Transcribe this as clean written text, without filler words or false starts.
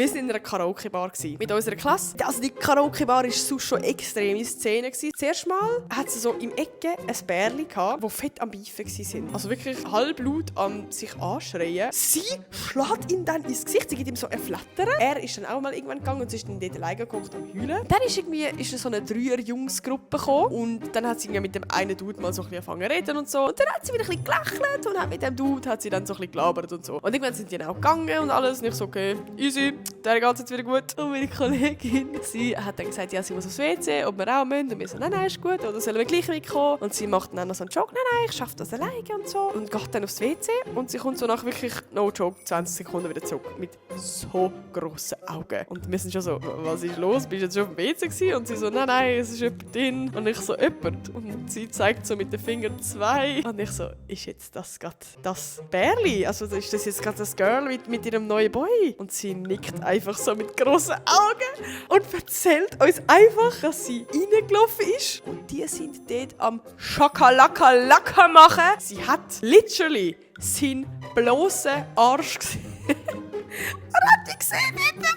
Wir waren in einer Karaoke-Bar mit unserer Klasse. Also die Karaoke-Bar war sonst schon extreme Szene. Zuerst mal hat sie so im Ecke ein Bärli gehabt, das fett am Beifen war. Also wirklich halblaut am sich anschreien. Sie schlägt ihm dann ins Gesicht, sie gibt ihm so ein Flattern. Er ist dann auch mal irgendwann gegangen und sie ist dann dort alleine gekocht am Heulen. Dann ist so eine 3er-Jungsgruppe gekommen und dann hat sie mit dem einen Dude mal so ein bisschen angefangen zu reden und so. Und dann hat sie wieder ein bisschen gelächelt und mit dem Dude hat sie dann so ein bisschen gelabert und so. Und irgendwann sind die dann auch gegangen und alles. Und ich so, okay, easy, der geht jetzt wieder gut. Und meine Kollegin, sie hat dann gesagt, ja, sie muss aufs WC, ob wir auch müssen. Und wir so, nein, ist gut, oder sollen wir gleich mitkommen? Und sie macht dann noch so einen Joke, nein, ich schaffe das alleine und so. Und geht dann aufs WC und sie kommt so nach wirklich, no joke, 20 Sekunden wieder zurück. Mit so grossen Augen. Und wir sind schon so, was ist los? Bist du jetzt schon auf dem WC gewesen? Und sie so, nein, es ist jemand drin. Und ich so, jemand? Und sie zeigt so mit den Fingern 2. Und ich so, ist jetzt das gerade das Bärli? Also ist das jetzt gerade das Girl mit ihrem neuen Boy? Und sie nickt einfach so mit grossen Augen und erzählt uns einfach, dass sie reingelaufen ist. Und die sind dort am Schakalaka machen. Sie hat literally seinen bloßen Arsch gesehen. Und hat die gesehen, bitte?